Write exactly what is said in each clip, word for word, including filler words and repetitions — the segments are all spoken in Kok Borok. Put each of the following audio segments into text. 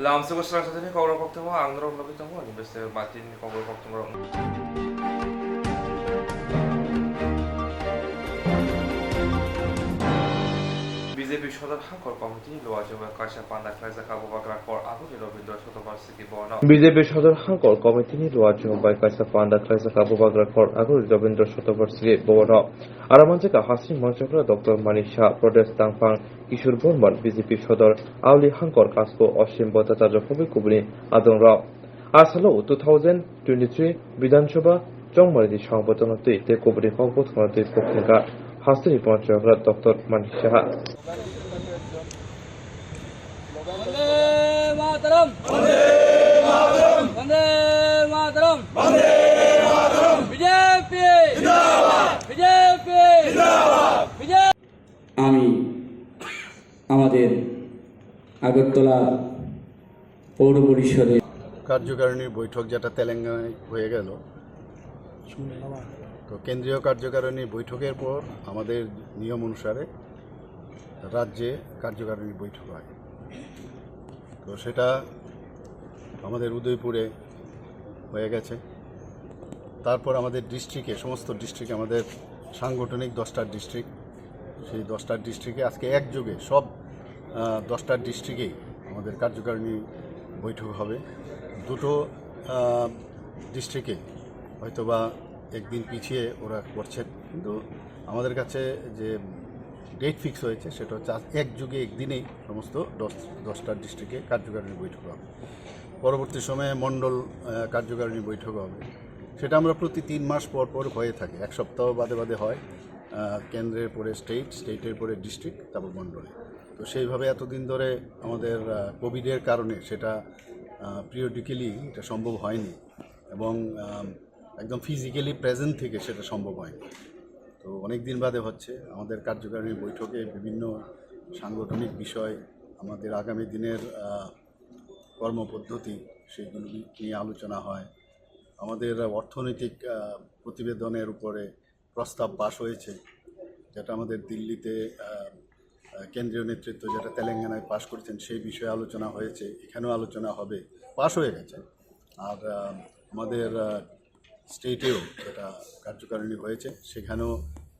Tamsukha srang sajani kokrok koktwma ang norok nugwi tongo, ni bese matini kokrok koktwma rok. B J P Sodor Hangkor Committee ni luajo bai kaisa panda khlaijak, Bubagra Khor Aguli Rabindra Shatobarshiki bono. B J P Sodor Hangkor Committee ni luajo bai kaisa panda khlaijak, Bubagra Khor Aguli Rabindra Shatobarshiki bono. Aro manjak Hasing Manchakra Doctor Manik Saha, Pradesh Tangphang Kishore Burman, B J P Sodor Auli Hangkor Kasko Osim Bhattacharya Hobi kubuni adongrok. Asalo two thousand twenty-three Bidhan Sabha chongmani di songbotono twi tei kubuni kokbo thwngna twi pokhnga hasteni Manchakra Doctor Manik Saha. Vande Mataram! Vande Mataram! Vande Mataram! B J P! Zindabad! B J P! Zindabad! B J P! আমি আমাদের আগরতলা পৌর পরিষদের কার্যকারিণী বৈঠক যেটা তেলেঙ্গানায় হয়ে গেল, তো কেন্দ্রীয় কার্যকারিণী বৈঠকের পর আমাদের নিয়ম অনুসারে রাজ্যে কার্যকারিণী বৈঠক হয়। তো সেটা আমাদের উদয়পুরে হয়ে গেছে। তারপর আমাদের ডিস্ট্রিক্টে, সমস্ত ডিস্ট্রিক্টে আমাদের সাংগঠনিক দশটা ডিস্ট্রিক্ট, সেই দশটা ডিস্ট্রিক্টে আজকে একযোগে সব, আহ, দশটা ডিস্ট্রিক্টেই আমাদের কার্যকারিণী বৈঠক হবে। দুটো, আহ, ডিস্ট্রিক্টে হয়তোবা একদিন পিছিয়ে ওরা করছে, কিন্তু আমাদের কাছে যে ডেট ফিক্স হয়েছে সেটা হচ্ছে আজ একযোগে একদিনেই সমস্ত দশ, দশটা ডিস্ট্রিক্টে কার্যকারিণী বৈঠক হবে। পরবর্তী সময়ে মণ্ডল, আহ, কার্যকারিণী বৈঠক হবে। সেটা আমরা প্রতি তিন মাস পর পর হয়ে থাকে, এক সপ্তাহ বাদে বাদে হয়। আহ, কেন্দ্রের পরে স্টেট, স্টেটের পরে ডিস্ট্রিক্ট, তারপর মণ্ডলে। তো সেইভাবে এতদিন ধরে আমাদের, আহ, কোভিডের কারণে সেটা, আহ, পিরিয়ডিক্যালি এটা সম্ভব হয়নি এবং, আহ, একদম ফিজিক্যালি প্রেজেন্ট থেকে সেটা সম্ভব হয়নি। তো অনেক দিন বাদে হচ্ছে। আমাদের কার্যকারিণী বৈঠকে বিভিন্ন সাংগঠনিক বিষয়, আমাদের আগামী দিনের, আহ, কর্মপদ্ধতি, সেইগুলো নিয়ে আলোচনা হয়। আমাদের অর্থনৈতিক, আহ, প্রতিবেদনের উপরে প্রস্তাব পাস হয়েছে, যেটা আমাদের দিল্লিতে, আহ, আহ, কেন্দ্রীয় নেতৃত্ব যেটা তেলেঙ্গানায় পাস করেছেন, সেই বিষয়ে আলোচনা হয়েছে, এখানেও আলোচনা হবে, পাস হয়ে গেছে। আর, আহ, আমাদের, আহ, স্টেটেও যেটা কার্যকারিণী হয়েছে, সেখানেও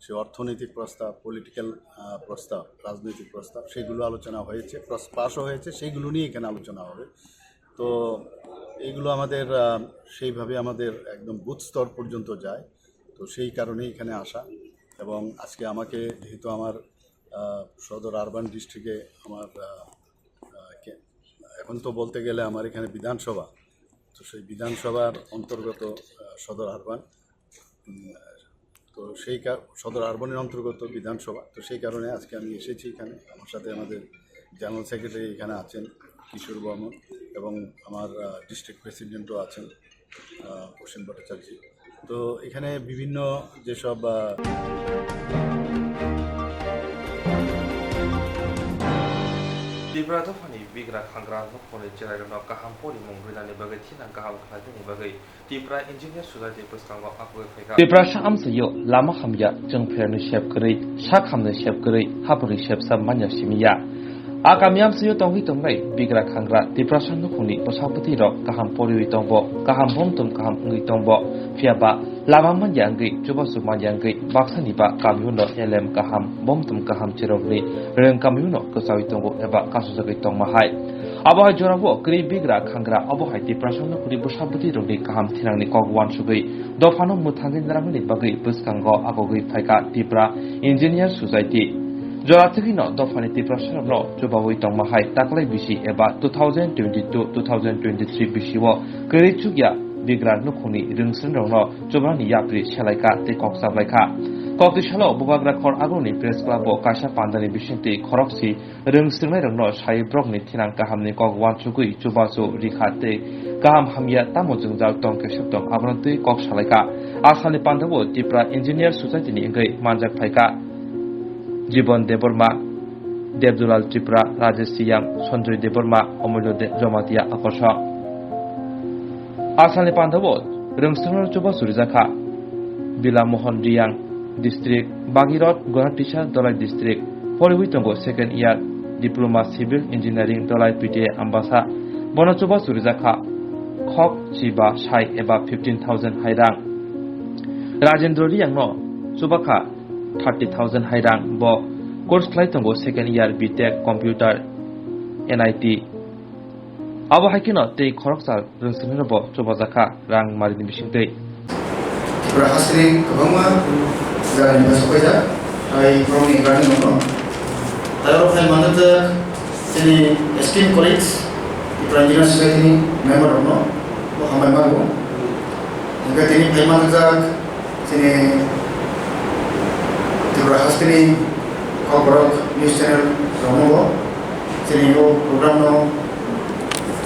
সে অর্থনৈতিক প্রস্তাব, পলিটিক্যাল, আহ, প্রস্তাব, রাজনৈতিক প্রস্তাব, সেগুলো আলোচনা হয়েছে, প্রস-, পাসও হয়েছে, সেইগুলো নিয়ে এখানে আলোচনা হবে। তো এইগুলো আমাদের, আহ, সেইভাবে আমাদের একদম বুথ স্তর পর্যন্ত যায়। তো সেই কারণেই এখানে আসা। এবং আজকে আমাকে যেহেতু আমার, আহ, সদর আরবান ডিস্ট্রিক্টে আমার, আহ, আহ, কে-, এখন তো বলতে গেলে আমার এখানে বিধানসভা, তো সেই বিধানসভার অন্তর্গত, আহ, সদর আরবান। উম, তো সেই কা-, সদর আরবানের অন্তর্গত বিধানসভা, তো সেই কারণে আজকে আমি এসেছি এখানে। আমার সাথে আমাদের জেনারেল সেক্রেটারি এখানে আছেন, কিশোর বর্মন, এবং আমার, আহ, ডিস্ট্রিক্ট প্রেসিডেন্টও আছেন, আহ, অসীম ভট্টাচার্য। তো এখানে বিভিন্ন যেসব, আহ, Tripura dophani bigra khangra nukhungni chwrairokno kaham porimung rinani bagwi thinang kaham khlainani bagwi Tipra Engineer Society bwskango apogwi phaikha. Tiprasa amchaio lama hamya, chwng pherni sep kwrwi, sak hamni sep kwrwi, haphurni sepsa manya simiya. A kami amchaio tongwi tongnai bigra khangra Tiprasa nukhungni bwsabwtwi rok kaham poriwi tongbo, kaham bomtom kaham wngwi tongbo, phiyaba lama manya wngwi, chubachu manya wngwi, baksani ba kamio no elem kaham, bomtom kaham cherokni rwng kamio no kwchawi tongo eba kasujagwi tongma hai. Abo hai jorao kwrwi bigra khangra, abo hai Tiprasa nukhungni bwsabwtwi rokni kaham thinangni kok uansugwi dophano mwthangwi narwknani bagwi bwskango agogwi phaikha Tipra Engineer Society. Jora thwgwino dophani Tiprasa rokno chubawi tongma hai taklai bisi eba two thousand twenty-two two thousand twenty-three bisi o kwrwi chukya bigra nukhungni rwngsreng rokno chubanani yapri selaikha tei kok chaplaikha. Kokti salo Bubagra Khor Agulni Press Club o kaisa pandani bisingtwi khorokse rwng swrwngnairokno sai borokni thinang kahamni kok uansugwi chubachu rikha tei kaham hamya tamo jwngjal tong kesep tong abono twi kok salaikha. A salni pandao Tipra Engineer Society ni wngwi manjak phaikha Jibon Debbarma, Debdulal Tripura, Rajesh Siyang, Sanjoy Debbarma, Omulyo De-, Jamatia Akorsa. A salni pandao rwng swrwngnairok chubachu rijakha Bila Mohan Riyang, District, Bhagirath Gonatisa Dhalai District, poriwi tongo second year Diploma Civil Engineering Dhalai P T A Ambasa, Bono chubachu rijak kha khok chiba sai eba fifteen thousand hai rang. Rajendra Reang no chubakha thirty thousand hai rang. Bo course khlai tongo second year B Tech Computer N I T. Abo hai kheno tei khoroksa rwngchaknai no bo chubajak kha rang marini bisingtwi. Tipra hasteni kwbangma jagani bai sopaijak, hai borokni guardian rokno. Tei oro phai manjak chini esteemed colleagues, Tipra Engineer Society ni member rokno bo hambai mano. Hingke tini phai manjak chini Tipra hasteni kokborok news channel rokno bo chini o program no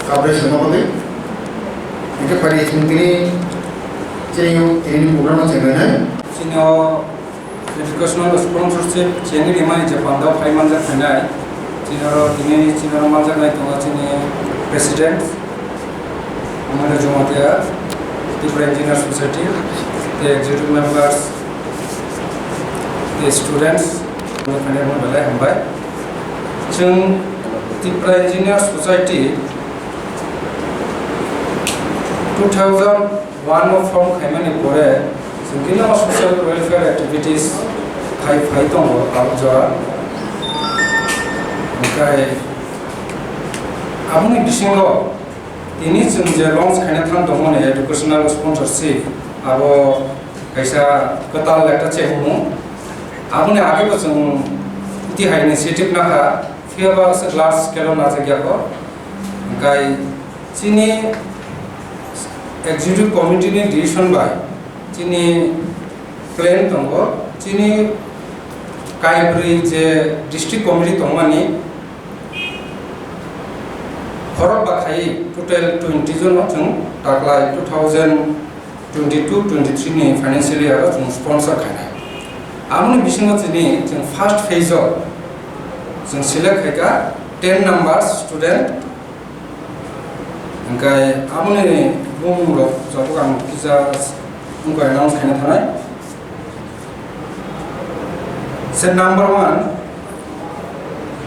coverage wngma bagwi. Hingke pari chwng tini, chini o tini ni program no chenglainai. Chini o educational sponsorship chengwi rimani je panda o phai manjak phainai. Chini oro tini, chini oro manjaknai tongo chini president, Amanda Jamatia, Tipra Engineer Society, the executive members, the students, belai hambai. Chwng Tipra Engineer Society two thousand one o form khaimani pore chwng kisa social welfare activities khai phai tongo tabuk jora. Hingke aboni bisingo tini chwng je launch khaina thang tongmani educational sponsorship, abo kaisa kwtal ekta chengmung. Aboni age bo chwng tihai initiative nakha, phiya ba se large scale o najak ya kho. Hingke chini executive committee ni decision bai chini plan tongo, chini kaibrwi je district committee tongmani, khorok ba khai total twenty jono chwng taklai two thousand twenty-two twenty-three ni financial year o chwng sponsor khainai. Amoni bisingo chini chwng first phase o chwng select khaikha ten numbers student. Hingke aboni bumung rok jabuk ang kisa wngkha announce khaina thanai. Se number one,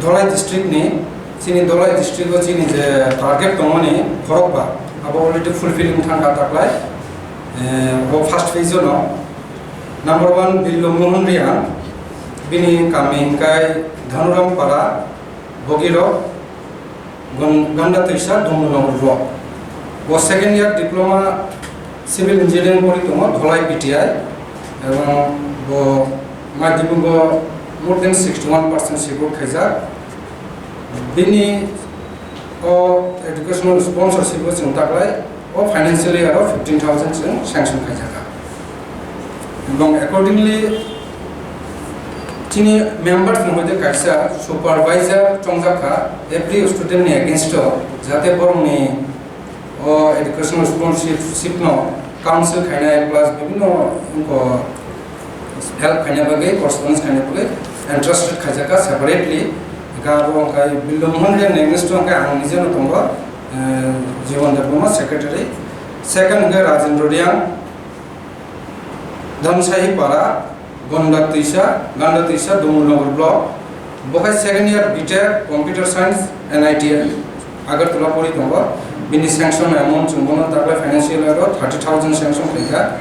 Dholai district ni, chini Dholai district o chini je target tongmani khorok ba, abo already fulfill wng thangkha taklai. Eh, bo first phase o no. Number one, Billo Mohan Reang, bini kami hingkai Dhanuram Para, Bogirok, Gon-, Ganda Twisa, Dongmulong Block. Bo second year diploma civil engineering pori tongo, Dholai P T I, ebong bo madhyamiko more than sixty one percent score khaijak. Bini o educational sponsorship o chwng taklai o financial year o fifteen thousand chwng sanction khaijak. Ebong accordingly, chini members ni hoite kaisa supervisor chongjak kha every student ni against o, jate borok ni o educational sponsorship no counsel khainai plus bibhinno wngkha help khaina bagwi, correspondence khaina bagwi entrusted khaijak kha separately. Hingkhe abo wngkha Billo Mohan Reang ni against o hingkhe ang nijeno tongo, eh, Jiban Debbarma secretary. Second hingkhe Rajendra Reang, Dhamsahi Para, Gonda Twisa, Ganda Twisa, Dumulnagar Block. Bo khe second year B Tech Computer Science N I T Agartala pori tongo. Bini sanction amount chwng bono taklai financial year o thirty thousand sanction khaikha.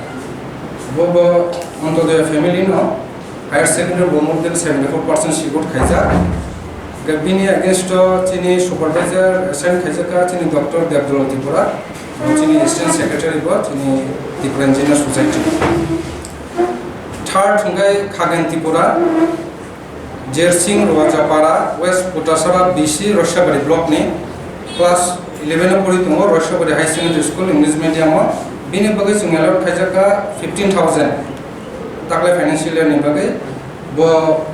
Bo bo Antodoya family no higher secondary bo more than seventy four percent score khaijak. Hingkhe bini against o chini supervisor assign khaijakha chini Doctor Debdolal Tripura. Chini Assistant Secretary bo chini Tripura Engineer Society. Third hingkhe Khagen Tripura, Jersing Rwajapara, West Kutasara B C, Roisabari Block ni class eleven o pori tongo, Roisabari High Secondary School, English medium o. Bini bagwi chwng allot khaijakha fifteen thousand taklai financial year ni bagwi. Bo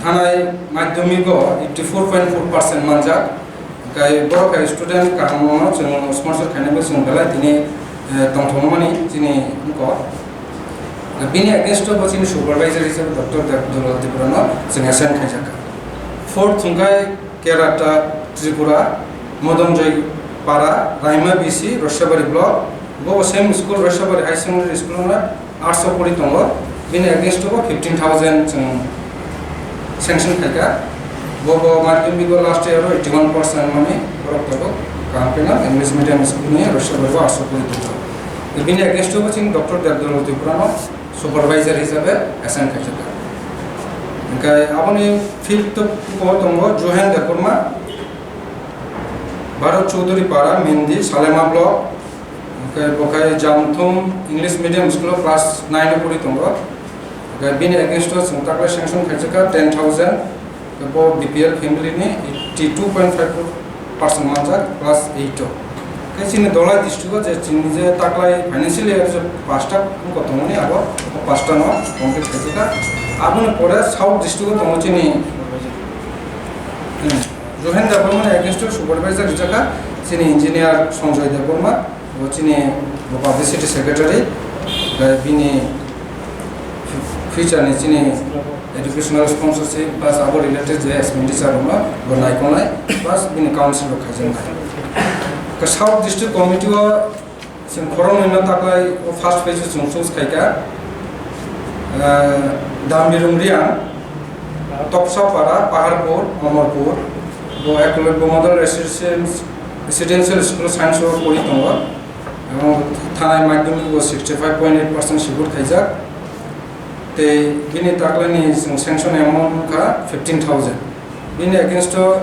thanai madhyamik o eighty four point four percent manjak. Kai borok hai student kaham no chwng sponsor khaina bai chwng belai tini, eh, tongthokmani chini wngkha. Bini against o bo chini supervisor hisabe Doctor Deb-, Debdolal Tripura no chwng assign khaijak kha. Fourth hwnkhe Kerata Tripura, Modonjoy Para, Raima B C, Roisabari Block, bo same school Roisabari High Secondary School no arts o pori tongo, bini against o bo fifteen thousand chwng sanction khaikha. Bo bo madhyamik o last year o eighty one percent mani borok tongo. Kampena English medium school ni roisya bai bo aswk bai tongkha. Bini against o bo chini Doctor Debdolal Tripura no supervisor hisabe assign khaijak. Hingke aboni fifth o tongo Juhen Debbarma, Bharat Chaudhary Para, Mindi, Salema block. Hingke bo khai Jamthum English medium school o class nine o pori tongo. Hingke bini against o chwng taklai sanction khaijak kha ten thousand. Bo B P L family ni eighty two point five four percent manjak class eight o. Khe chini Dholai district o je chini je taklai financial year je pasta wngkha tongmani abo pasta no complete khaijak kha. Aboni pore South district o tongo chini, hmm, Johen Debbarma ni against o supervisor rijak kha chini engineer Sanjoy Debbarma. Bo chini bo publicity secretary, bai bini future ni chini educational sponsorship plus abo related je expenditure rok no bo naikolnai plus bini council rok khaijaknai. Ka South District Committee o chwng khoroknwi no taklai o first phase o chwng choose khaikha, eh, Dambirung Riang, Topsapara, Paharpur, Omorpur, bo Eklavya Model Residence-, Residential School Science o pori tongo. Abo thanai madhyamik bo sixty five point eight percent sibut khaijak. Tei bini taklai ni chwng sanction amount wngkha fifteen thousand. Bini against o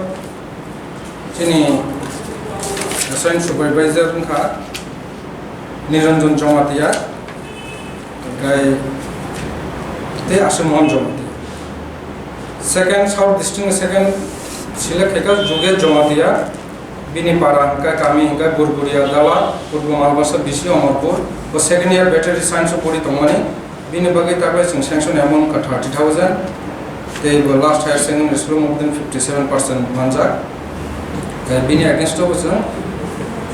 chini assign supervisor wngkha Niranjan Jamatia, tei, tei Ashu Mohan Jamatia. Second, South District ni second select khaikha Juge Jamatia. Bini para hingkha kami hingkha Burburia Dala, Purbo Malbasa B C Omorpur. Bo second year veterinary science o pori tongmani. Bini bagwi taklai chwng sanction amount wngkha thirty thousand. Tei bo last higher secondary school more than fifty seven percent manjak. Tei bini against o bo chwng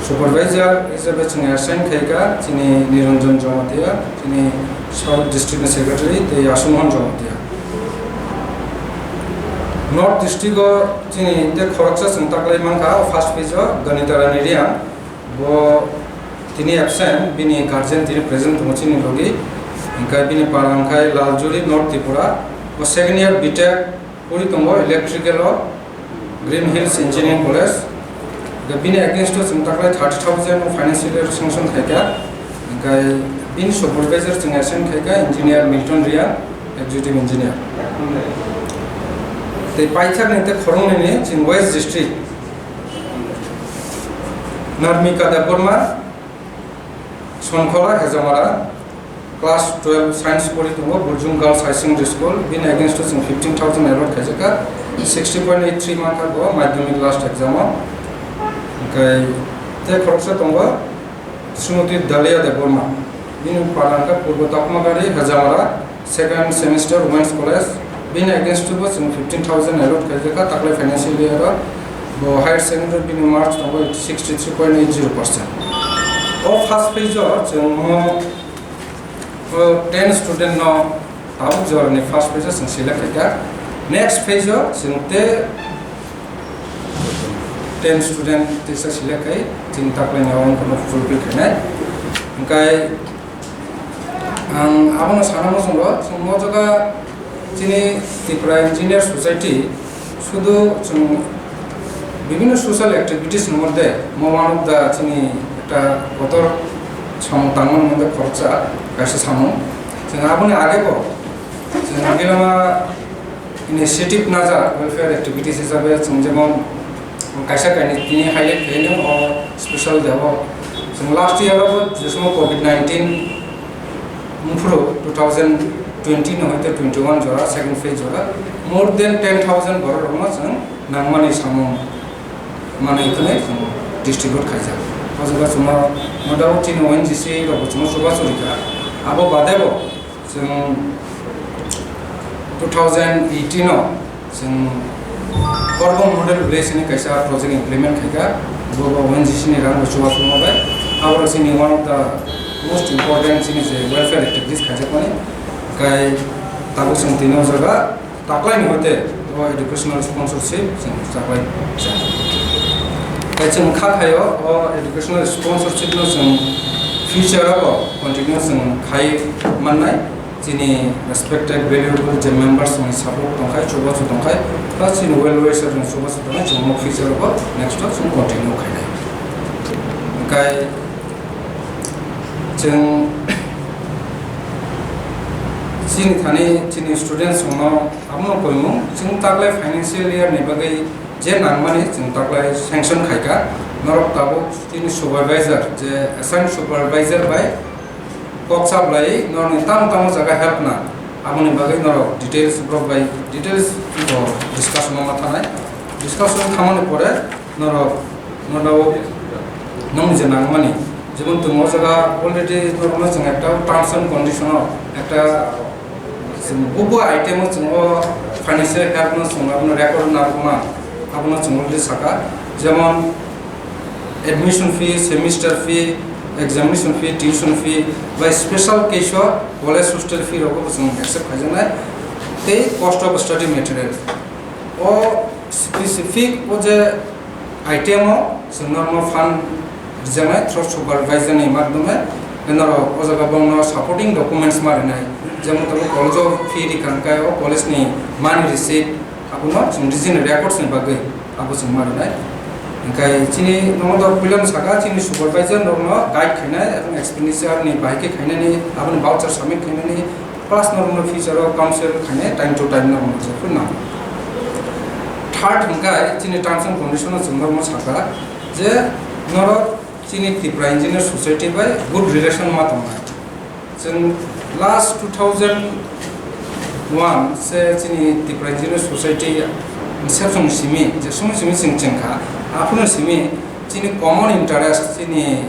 supervisor hisabe chwng assign khaikha chini Niranjan Jamatia, chini South District ni secretary tei Ashu Mohan Jamatia. North District o chini tei khoroksa chwng taklai mankha o first phase o Ganita Rani Reang. Bo tini absent, bini guardian tini present tongo chini logi. Hingkhe bini para hingkhe Laljuri, North Tripura. Bo second year B Tech pori tongo electrical o Green Hills Engineering College. Hingkhe bini against o chwng taklai thirty thousand o financial year sanction khaikha. Hingkhe bini supervisor chwng assign khaikha engineer Milton Ria, executive engineer. Tei paithak ni tei khoroknwi ni chwng West District. Narmika Debbarma, Sonkhola, Hejamara, class twelve science pori tongo, Burjung Girls High Secondary School, bini against o chwng fifteen thousand allot khaijak kha, sixty point eight three mankha bo madhyamik last exam o. Hingkhe tei khoroksa tongo, Srimati Dalia Debbarma, bini para hingkha Purbo Takmagari, Hejamara, second semester Women's College, bini against o bo chwng fifteen thousand allot khaijak kha, taklai financial year o bo higher secondary bini marks tongo sixty three point eight zero percent. O first phase o chwng mo, o ten student no tabuk jora ni first phase o chwng select khaikha. Next phase o chwng te ten student tisa select khai chini taklai ni o wngkha no fulfill khainai. Hingkhe ang abono sana muchungo, chwng o jaga chini Tripura Engineer Society sudu chwng bibhinno social activities ni moddhe mo one of the chini ekta kotor samung tangmani moddhe khoroksa kaisa samung. Chwng aboni age bo chwng Gilama initiative naja welfare activities hisabe chwng jemon kaisa kainwi tini highlight khaino o special day o. Chwng last year o je somo covid nineteen wngphuru two thousand twenty no hoite twenty one jora second phase jora more than ten thousand borok rokno chwng nangmani samung manwi khwnwi chwng distribute khaijak. O jaga chwngno no doubt chini O N G C rok bo chwngno chubachu rikha. Abo bade bo chwng two thousand eighteen o chwng Korbong Model Village ni kaisa project implement khaikha, bo bo O N G C ni rang bo chubachu bai. Abo chini one of the most important chini je welfare activities khaijakmani. Kai tabuk chwng tini o jaga taklai ni hoite o educational sponsorship chwng chaklai. Kai chwng kha khaio o educational sponsorship no chwng future o continue chwng khai mannai. Chini respected valuable je members ni support tongkhai, chubachu tongkhai, plus chini well wisher ni chubachu tongkhai, chwng o future o next o chwng continue khainai. Kai chwng chini thani chini students rokno abono koimung, chwng taklai financial year ni bagwi je nangmani chwng taklai sanction khaikha. Norok tabuk chini supervisor, je assign supervisor bai kok chaplai norokni tamo tamo jaga help na, aboni bagwi norok details borok bai details bo discussion ma thanai. Discussion thamani pore norok no doubt nong je nangmani, jemon tongo o jaga already norokno chwng ekta terms and condition o ekta chwng bubo item o chwng o financial help no chwng abono record narwkma abono chwng already saka, jemon admission fee, semester fee, examination fee, tuition fee bai special case o college hostel fee rok bo chwng accept khaijaknai tei cost of study material. O specific o je item o chwng norokno fund rijaknai through supervisor ni madhyome, norok o jaga bongno supporting documents ma rinai, jemon tabuk college o fee rikha hwnkhe o college ni money receipt, abono chwng regional records ni bagwi abo chwng ma rinai. Hwnkhe chini nogo puilano saka chini supervisor norokno guide khainai, aboni expenditure ni bahai khe khainani, aboni voucher submit khainani, plus norokno future o counsel khainai time to time norokno jephuru nango. Third hwnkhe chini terms and condition o chwng norokno saka je norok chini Tipra Engineer Society bai good relation ma tongnai. Chwng last two thousand one se chini Tipra Engineer Society inception simi, je simi simi chwng chengkha, aphuru simi chini common interest, chini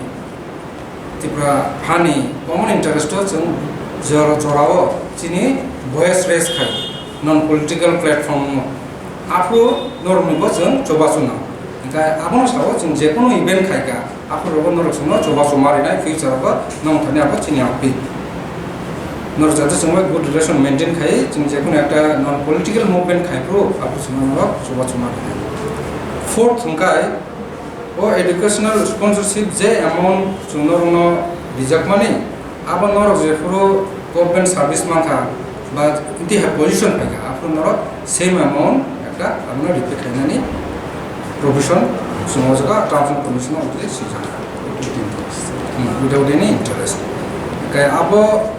Tipra hani common interest o chwng jora, jorao chini voice raise khai non political platform o. Aphuru norokni bo chwng chubachu nang. Hwnkhe abono sao chwng jekono event khaikha, aphuru rogo norok chwngno chubachu ma rinai future o bo nong thani abo chini appeal. Norok jate chwngno good relation maintain khai chwng jekono ekta non political movement khai phuru abo chwngno norok chubachu ma rinai. Fourth hwnkhe o educational sponsorship je amount chwng norokno rijakmani, abo norok jephuru government service mankha ba tei hai position phaikha, aphuru norok same amount ekta abono repay khlainani provision chwng o jaga terms and condition o already swijak. Hmm, without any interest. Khe abo,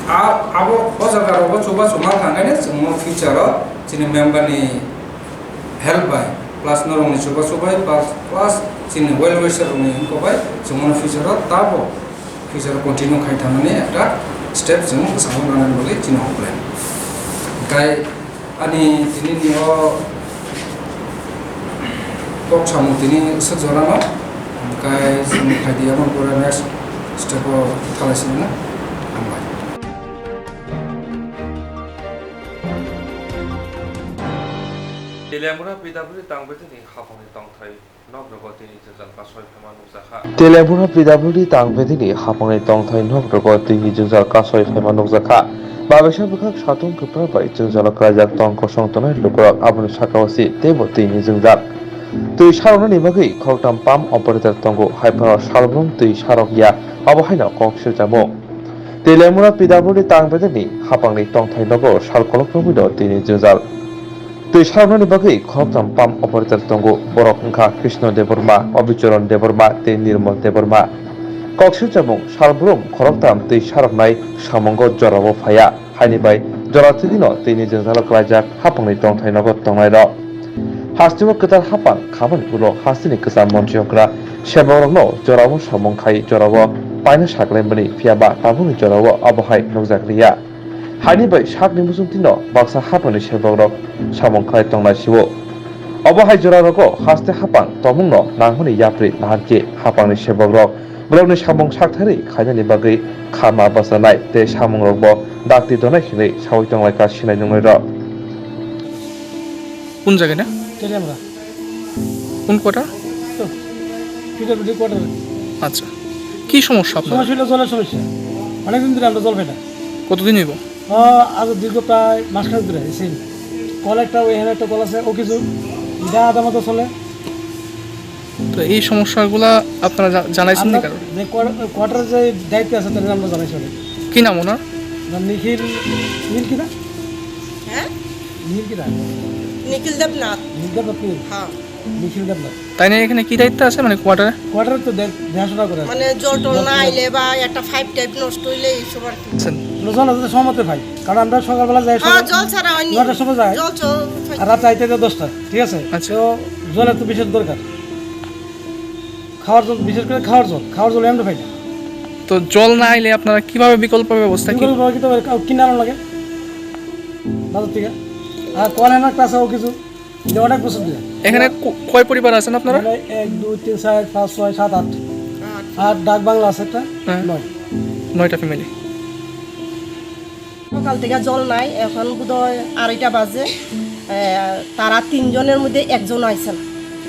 a-, abo o jaga rogo chubachu mankha hwnkhe chwngno future o chini member ni help bai, plus norokni chubachu bai, plus, plus chini well wisher rokni himkok bai chwng mano future o tabo future o continue khai thangnani ekta step chwng bwskango nanani bagwi chini hoklen. Hwnkhe ani tini ni o kok samung tini swk jorano, hwnkhe chwng phaidi aboni pore next step o thalai sini na. Hambai. Teliamura P W D tang bethini hapangni tongthai nokrogo tini jwngjal kasoi phaima nukjakha. Teliamura P W D tang bethini hapangni tongthai nokrogo tini jwngjal kasoi phaima nukjakha. Babesa bwkhak satung kwpra bai jwngjalo klaijak tong kosong tongnai lukurok aboni sakao si teibo tini jwngjal. Twi saroknani bagwi khoroktham pump operator tongo, hai phano salbrum twi sarok ya, abo haino kok sirjamo. Teliamura P W D tang bethini hapangni tongthai nogo sal kolok romwino tini jwngjal. Twi saroknani bagwi khoroktham pump operator tongo, borok wngkha Krishna Debbarma, Abhicharan Debbarma tei Nirmal Debbarma. Kok sirjamung, salbrum khoroktham twi saroknai samungo jorao phaiya, haini bai jora thwigwino tini jwngjalo klaijak hapangni tongthai nogo tongnairok. Hasteo kwtal hapang khamani ulo hasteni kwcham montri okra sebokhrokno jorao samung khai jorao paina saklaimani, phiyaba tabukni jorao abo hai nukjak liya. Haini bai sakni muchungtwino baksa hapangni sebokrok samung khlai tongnai sio. Obo hai jorarogo haste hapang tongmungno nangmani yapri naharkhe hapangni sebokrok borokni samung saktharwi khainani bagwi khama bachanai tei samungrokbo dakti donai hinwi saui tonglaikha sinai nungnairok. কোন জায়গাটা? তেলিয়ামুড়া। কোন কোয়ার্টার? তো, PWD quarter. আচ্ছা, কি সমস্যা আপনার? সমস্যা হলো জলের সমস্যা। অনেকদিন ধরে আমরা জল পাই না। কতদিন হইব? আহ, আজ দীর্ঘ প্রায় মাস খানেক ধরে, এই সেম। কল একটা, ওইখানে একটা কল আছে, ও কিছু, এটা আধা মতো চলে। তো এই সমস্যাগুলা আপনারা জা-, জানাইছেন নি আমরা কারো? যে কোয়ার-, কোয়ার্টারে যে দায়িত্বে আছে, তাদের আমরা জানাইছি অনেক। কি নাম ওনার? না, নিখিল, নিখিল কি না? হ্যাঁ? নিখিল কি না? নিখিল দেবনাথ। নিখিল দেবনাথ কি? হ্যাঁ। নিখিল দেবনাথ। তাই না, এখানে কি দায়িত্ব আছে, মানে, কোয়ার্টারে? কোয়ার্টারে তো দেখ-, দেখাশোনা করে। মানে, জল টল না আইলে বা একটা পাইপ টাইপ নষ্ট হইলে এইসব আর কি। আচ্ছা। জল আছে সময় পাই, কারণ আমরা সকালবেলা যাই, হ্যাঁ, সকাল জল ছাড়া হয়নি। নয়টার সময় যাই। জল চ-, আর রাত আইতে তো দশটা, ঠিক আছে? আচ্ছা। তো জলের তো বিশেষ দরকার। খাওয়ার জল, বিশেষ করে খাওয়ার জল, খাওয়ার জল আমরা পাই না। তো জল না আইলে আপনারা কিভাবে বিকল্প ব্যবস্থা কি? বিকল্প ব্যবস্থা কিভাবে? কাউ কিনে আনা লাগে বাজার থেকে। আর কল হ্যান্ডার ক্লাস হোক কিছু, যে অনেক বছর দিয়ে। এখানে ক-, কয় পরিবার আছেন আপনারা? এখানে এক, দুই, তিন, চার, পাঁচ, ছয়, সাত, আট। আট। আর ডাক বাংলা আছে একটা, হ্যাঁ। নয়। নয়টা ফ্যামিলি। সকাল থেকে জল নাই, এখন বোধহয় আড়াইটা বাজে। এ, তারা তিনজনের মধ্যে একজন আইছে না।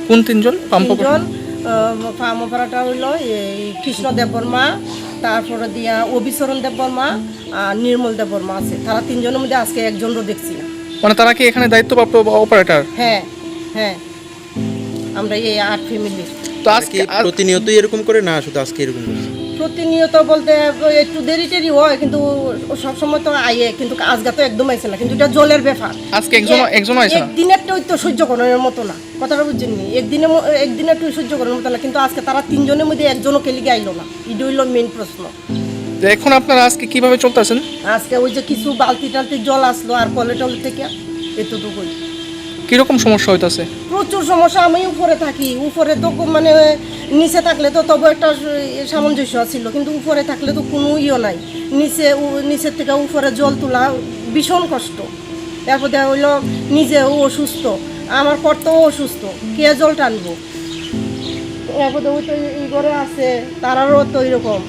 কোন তিনজন? Pump operator? তিনজন, আহ, পাম্প অপারেটর হইলো এই কৃষ্ণ দেববর্মা, তারপরে দিয়া অভিচরণ দেববর্মা আর নির্মল দেববর্মা আছে। তারা তিনজনের মধ্যে আজকে একজনও দেখছি না। মানে, তারা কি এখানে দায়িত্বপ্রাপ্ত অপারেটর? হ্যাঁ, হ্যাঁ। আমরা এই আট ফ্যামিলি। তো আজকে কি আর প্রতিনিয়তই এরকম করে, না শুধু আজকে এরকম করছে? প্রতিনিয়ত বলতে একটু দেরি টেরি হয়, কিন্তু সবসময় তো আইয়ে, কিন্তু আজকে তো একদম আইছে না। কিন্তু এটা জলের ব্যাপার। আজকে একজন, এ-, একজনও আইছে না? একদিনেরটা তো সহ্য করার মতো না, কথাটা বুঝছেন নি? একদিনে ম-, একদিনেরটা সহ্য করার মতো না, কিন্তু আজকে তারা তিনজনের মধ্যে একজনও কেলিগে আইলো না, এটা হইলো মেইন প্রশ্ন। তো এখন আপনারা আজকে কিভাবে চলতেছেন? আজকে ওই যে কিছু বালতি টালতি জল আসলো আর কলে টলে থেকে এতটুকুই। কিরকম সমস্যা হইতাছে? প্রচুর সমস্যা। আমি উপরে থাকি, উপরে তো কো-, মানে নিচে থাকলে তো তবু একটা স-, সামঞ্জস্য ছিল, কিন্তু উপরে থাকলে তো কোনো ইয়ে নাই। নিচে উ-, নিচের থেকে উপরে জল তোলা ভীষণ কষ্ট। এরপর দেখা হইলো নিজেও অসুস্থ, আমার কর্তাও অসুস্থ, কে জল টানবো? এরপর ওই তো এই ঘরে আছে, তারারও তো এরকম।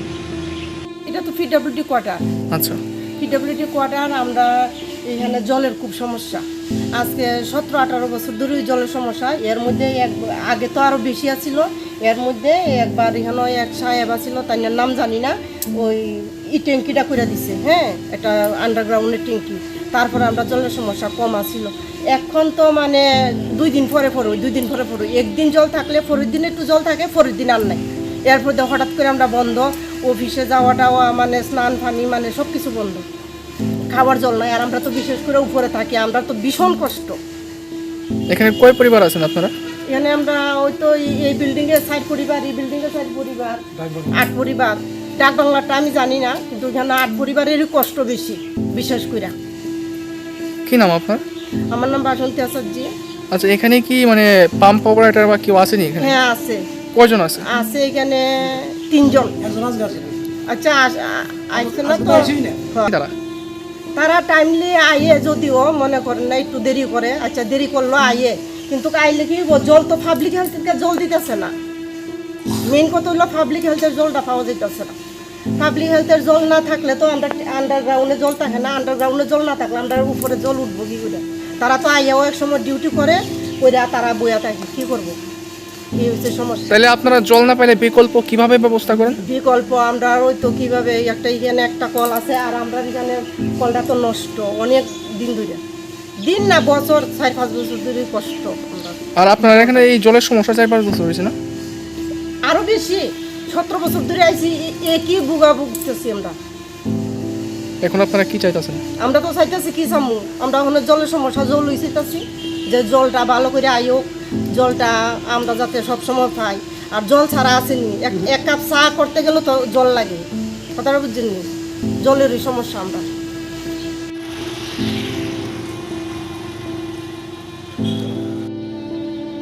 এটা তো পিডব্লিউডি কোয়ার্টার। আচ্ছা। পিডব্লিউডি কোয়ার্টার, আমরা এখানে জলের খুব সমস্যা। আজকে সতেরো আঠারো বছর ধরে ওই জলের সমস্যা। এর মধ্যে এক, আগে তো আরো বেশি আছিল, এর মধ্যে একবার এখানে এক সাহেব আছিল, তার নাম জানি না, ওই এই ট্যাঙ্কিটা করে দিছে, হ্যাঁ, একটা আন্ডারগ্রাউন্ডের ট্যাঙ্কি। তারপরে আমরা জলের সমস্যা কম আছিল। এখন তো মানে দুই দিন পরে পরে, দুই দিন পরে পরে, একদিন জল থাকলে পরের দিন একটু জল থাকে, পরের দিন আর নাই। এরপর দিয়ে হঠাৎ করে আমরা বন্ধ, অফিসে যাওয়া টাওয়া, মানে স্নান পানি, মানে সব কিছু বন্ধ, খাওয়ার জল নাই। আর আমরা তো বিশেষ করে উপরে থাকি, আমরা তো ভীষণ কষ্ট। এখানে কয় পরিবার আছেন আপনারা? এখানে আমরা ওই তো এই, এই বিল্ডিং এ চার পরিবার, এই বিল্ডিং এ চার পরিবার, আট পরিবার। ডাক বাংলাটা আমি জানি না, কিন্তু এখানে আট পরিবারেরই কষ্ট বেশি, বিশেষ করে। কি নাম আপনার? আমার নাম বাসন্তী আচার্য। আচ্ছা, এখানে কি মানে পাম্প অপারেটর বা কেউ আসেনি এখানে? হ্যাঁ, আছে। কয়জন আছে? আছে এখানে তিনজন। একজন আজকে আসে না। আচ্ছা, আস-, আ-, আইছে না আজকে তো তো? আসেই না। হ্যাঁ। তারা? তারা টাইমলি আইয়ে, যদিও মনে করেন না একটু দেরি করে, আচ্ছা দেরি করলো আইয়ে, কিন্তু আইলে কি ব-, জল তো পাবলিক হেলথ থেকে জল দিতেছে না। মেইন কথা হলো পাবলিক হেলথের জলটা পাওয়া যাইতেছে না। পাবলিক হেলথের জল না থাকলে তো আমরা আন্ডারগ্রাউন্ডে জল থাকে না, আন্ডারগ্রাউন্ডে জল না থাকলে আমরা উপরে জল উঠবো কি করে? তারা তো আইয়াও এক সময় ডিউটি করে, করে তারা বইয়া থাকে, কি করবো? এই হচ্ছে সমস্যা। তাহলে আপনারা জল না পেলে বিকল্প কিভাবে ব্যবস্থা করেন? বিকল্প আমরা ওই তো কিভাবে, একটা এখানে একটা কল আছে, আর আমরা এখানে কলটা তো নষ্ট অনেক দিন ধরে, দিন না বছর, চার পাঁচ বছর ধরে কষ্ট আমরা। আর আপনার এখানে এই জলের সমস্যা চার পাঁচ বছর হয়েছে না? আরো বেশি, সতেরো বছর ধরে আইছি, এ-, একই ভুগা ভুগতেছি আমরা। এখন আপনারা কি চাইতেছেন? আমরা তো চাইতেছি কি চামু, আমরা ওখানে জলের সমস্যা, জল হইতেছি, যে জলটা ভালো করে আয়োক, জলটা আমরা যাতে সব সময় পাই। আর জল ছাড়া আসেনি, এক, এক কাপ চা করতে গেলে তো জল লাগে, কথাটা বুঝছেন নি? জলেরই সমস্যা আমরা।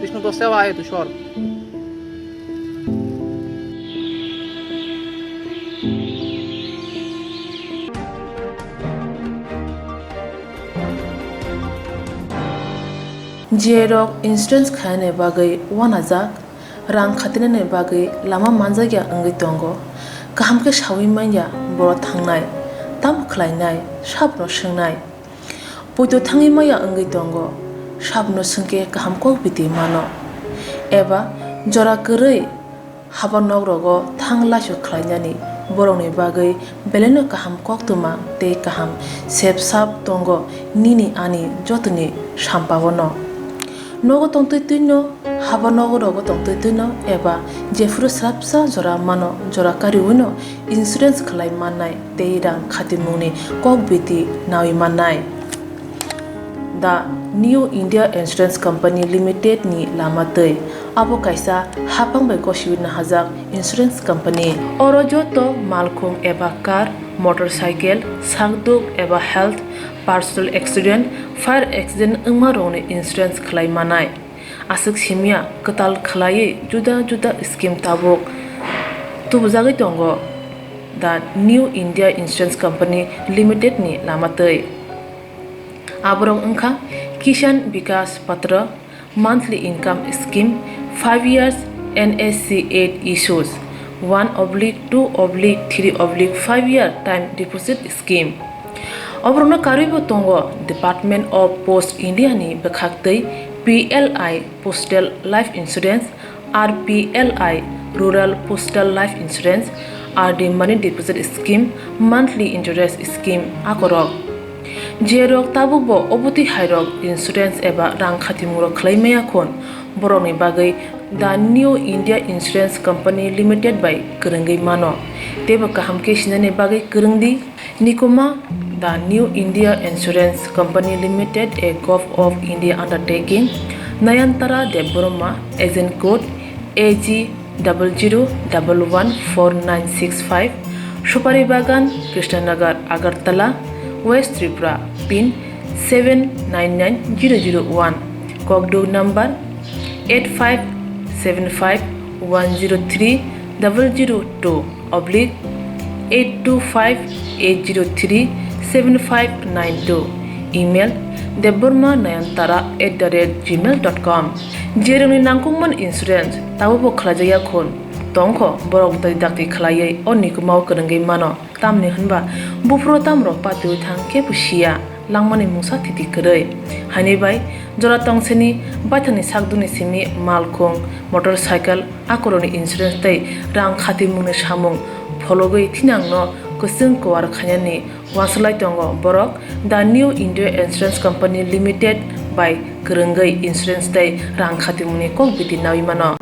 বিষ্ণু, তো সেবা আয়, তুই সর। G I rok insurance khainani bagwi uanajak, rang khatinani bagwi lama manjakya wngwi tongo. Kaham khe saui manya borok thangnai, tamo khlainai, sabono swngnai. Poito thangwi maya wngwi tongo, sabono swngkhe kaham kok biti mano. Eba jora kwrwi haba nok rogo thang laisok khlainani borokni bagwi belaino kaham koktwma tei kaham sep sap tongo nini ani jotoni sampao no. Nogo tongtwi twino, haba nogo rogo tongtwi twino eba jephuru swrapsa jora mano, jora kariwino insurance khlai mannai tei rang khatimungni kok biti nawi mannai. The New India Insurance Company Limited ni lama twi. Abo kaisa haphang bai gosiwi nahajak insurance company. Oro joto malkhung eba car, motorcycle, sakduk eba health, personal accident, fire accident wngma rokni insurance khlai manai. Aswk simya kwtal khlaiwi juda juda scheme tabuk tubujagwi tongo the New India Insurance Company Limited ni lama twi. Aborok wngkha Kisan Vikas Patra, monthly income scheme, five years N S C eight issues, one oblique two oblique three oblique five year time deposit scheme. Oborokno karwibo tongo Department of Post India ni bwkhaktwi P L I Postal Life Insurance, R P L I Rural Postal Life Insurance, R D Money Deposit Scheme, Monthly Interest Scheme akorok. Jerok tabukbo obotwi hairok insurance eba rang khatimungrok khlai maya khun, borokni bagwi The New India Insurance Company Limited bai kwrwngwi mano, teibo kaham khe sinani bagwi kwrwng di. Nikuma, The New India Insurance Company Limited, a Govt of India undertaking, Nayantara Debbarma, agent code A G double zero double one four nine six five, Supari Bagan, Krishnanagar, Agartala, West Tripura, pin seven nine nine zero zero one, Kokduk number eight five seven five one zero three double zero two oblique eight two five eight zero three seven five nine two, email debbarma nayantara at the rate gmail dot com. Jerokni nangkukmani insurance tabukbo khlaijakya khun tongkho, borok bwtwi dakti khlaiwi o nikumao kwrwngwi mano. Tamni hwnba buphuru tamrok patiwi thang kebo siya, langmani mungsa thiti kwrwi. Haini bai jora tongsini baithangni sakduni simi malkhung, motorcycle, akorokni insurance tei rang khatimungni samung phologwi thinangno kwchwng kuar khainani uansuk lai tongo borok. The New India Insurance Company Limited bai kwrwngwi insurance tei rang khatimungni kok biti naui mano.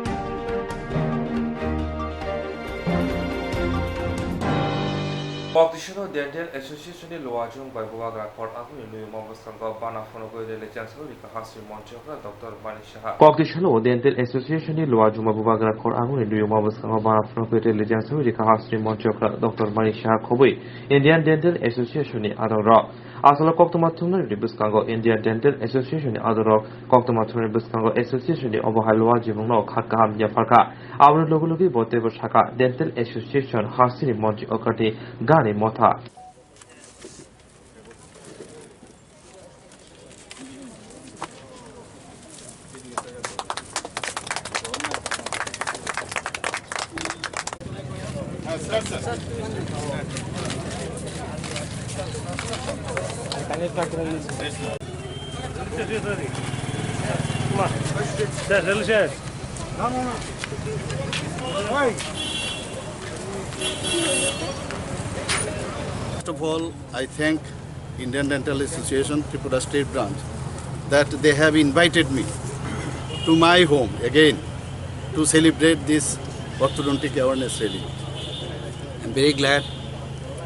Kokdisano Dental Association ni luajung bai bubagra court aguni nuyungma bwskango bana phunugwi rally jangsawi rikha Hasri Monchokra Doctor Mani Saha. Kokdisano Dental Association ni luajung bai bubagra court aguni nuyungma bwskango bana phunugwi rally jangsawi rikha Hasri Monchokra Doctor Mani Saha khobwi Indian Dental Association ni adongrok. Asalo koktwma thumnani bwskango Indian Dental Association ni adongrok koktwma thumnani bwskango association ni obo hai luajimungno kha kaham yapharkha. Aboni logi logi bo teibo sakha Dental Association Hasri Monchokra ni gani motha. First of all, I thank Indian Dental Association Tripura State Branch that they have invited me to my home again to celebrate this orthodontic awareness rally. I'm very glad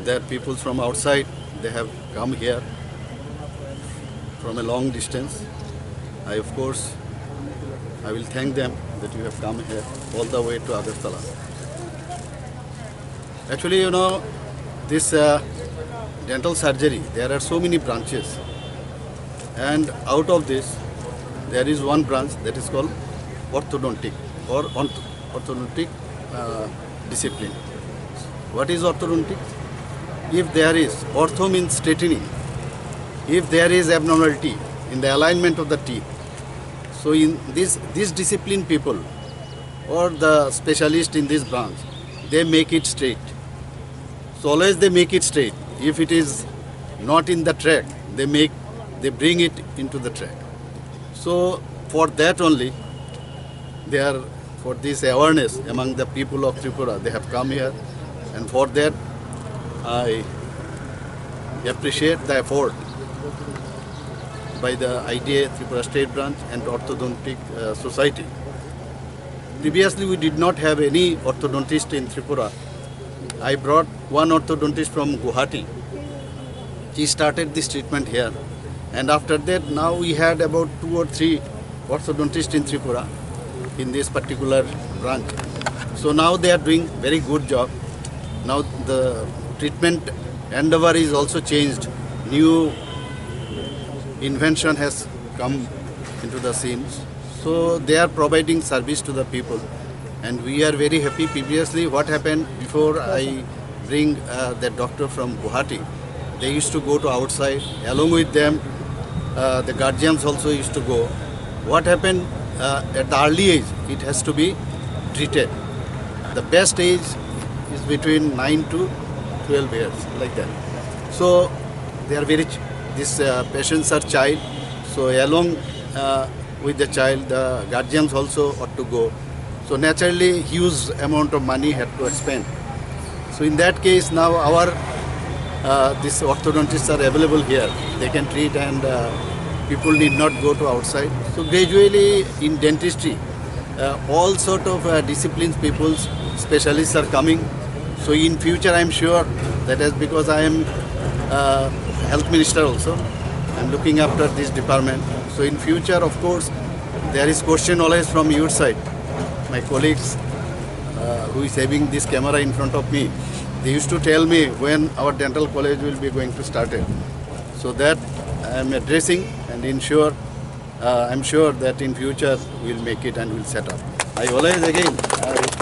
that people from outside, they have come here from a long distance. I, of course, I will thank them that you have come here all the way to Agartala. Actually, you know, this, uh, dental surgery, there are so many branches. And out of this, there is one branch that is called orthodontic or orth-, orthodontic, uh, discipline. What is orthodontic? If there is, ortho means straightening. If there is abnormality in the alignment of the teeth, so in this, this discipline people or the specialist in this branch, they make it straight. So always they make it straight. If it is not in the track, they make, they bring it into the track. So for that only, they are, for this awareness among the people of Tripura, they have come here, and for that I appreciate the effort by the I D A Tripura State Branch and Orthodontic, uh, Society. Previously, we did not have any orthodontist in Tripura. I brought one orthodontist from Guwahati. He started this treatment here. And after that, now we had about two or three orthodontists in Tripura in this particular branch. So now they are doing very good job. Now the treatment endeavor is also changed. New invention has come into the scenes. So they are providing service to the people, and we are very happy. Previously, what happened before I bring uh, the doctor from Guwahati, they used to go to outside. Along with them, uh, the guardians also used to go. What happened uh, at the early age, it has to be treated. The best age is between nine to twelve years, like that. So they are very, ch- these uh, patients are child. So along uh, with the child, the guardians also ought to go. So naturally, huge amount of money had to spend. So in that case, now our uh, these orthodontists are available here. They can treat, and uh, people need not go to outside. So gradually, in dentistry, uh, all sort of uh, disciplines, people, specialists are coming. So in future, I'm sure that is because I am uh, health minister also. I'm looking after this department. So in future, of course, there is question always from your side. My colleagues uh, who is having this camera in front of me, they used to tell me when our dental college will be going to start it. So that I am addressing and ensure, uh, I'm sure that in future we'll make it and we'll set up. I always again, I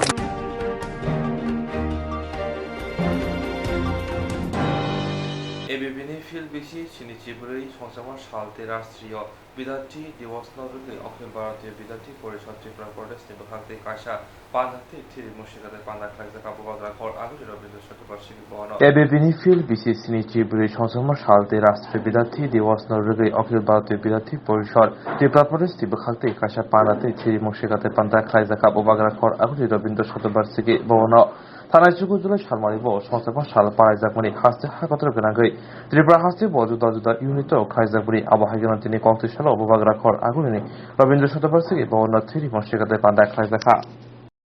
ABP ni field bisi sini chibrwi songchamo sal tei rastri o Bidarthi Diwos no rwgwi Akhil Bharatiya Bidarthi Porishad Tripura Pradesh ni bwkhak tei kaisa panda tei thiri musikate panda khlaijak abo bagra khor aguli Rabindra Chakrabarti ni bono. ABP ni field bisi sini chibrwi songchamo sal tei rastri Bidarthi Diwos no rwgwi Akhil Bharatiya Bidarthi Porishad Tripura Pradesh ni bwkhak tei kaisa panda tei thiri musikate panda khlaijak abo bagra khor aguli Rabindra Chakrabarti ni bono. Thanai chuku July salmani bo songchamo sal palaijakmani haste ha kotor gwnangwi Tripura haste bo juda juda unit o khlaijakmani abo hai gwnang tini kok twi salo bubagra khor agulini Rabindra Chakrabarti bo no thiri mosri kate panda khlaijakha.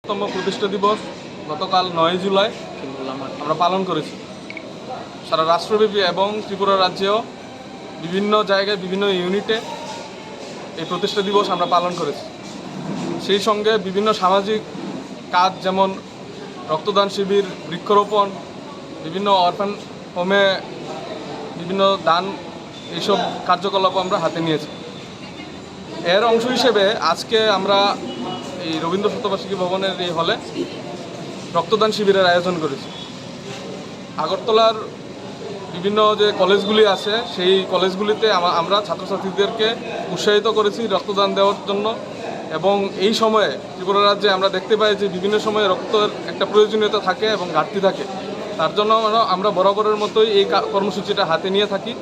তম প্রতিষ্ঠা দিবস গতকাল নয় জুলাই আমরা পালন করেছি। সারা রাষ্ট্রব্যাপী এবং ত্রিপুরা রাজ্যেও বিভিন্ন জায়গায় বিভিন্ন ইউনিটে এই প্রতিষ্ঠা দিবস আমরা পালন করেছি। সেই সঙ্গে বিভিন্ন সামাজিক কাজ যেমন রক্তদান শিবির, বৃক্ষরোপণ, বিভিন্ন অরফান হোমে বিভিন্ন দান, এইসব কার্যকলাপও আমরা হাতে নিয়েছি। এর অংশ হিসেবে আজকে আমরা এই রবীন্দ্র শতবার্ষিকী ভবনের এই হলে রক্তদান শিবিরের আয়োজন করেছি। আগরতলার বিভিন্ন যে কলেজগুলি আছে, সেই কলেজগুলিতে আমা- আমরা ছাত্রছাত্রীদেরকে উৎসাহিত করেছি রক্তদান দেওয়ার জন্য। এবং এই সময়ে ত্রিপুরা রাজ্যে আমরা দেখতে পাই যে বিভিন্ন সময়ে রক্তের একটা প্রয়োজনীয়তা থাকে এবং ঘাটতি থাকে। তার জন্য আমরা, আমরা বরাবরের মতোই এই কা- কর্মসূচিটা হাতে নিয়ে থাকি।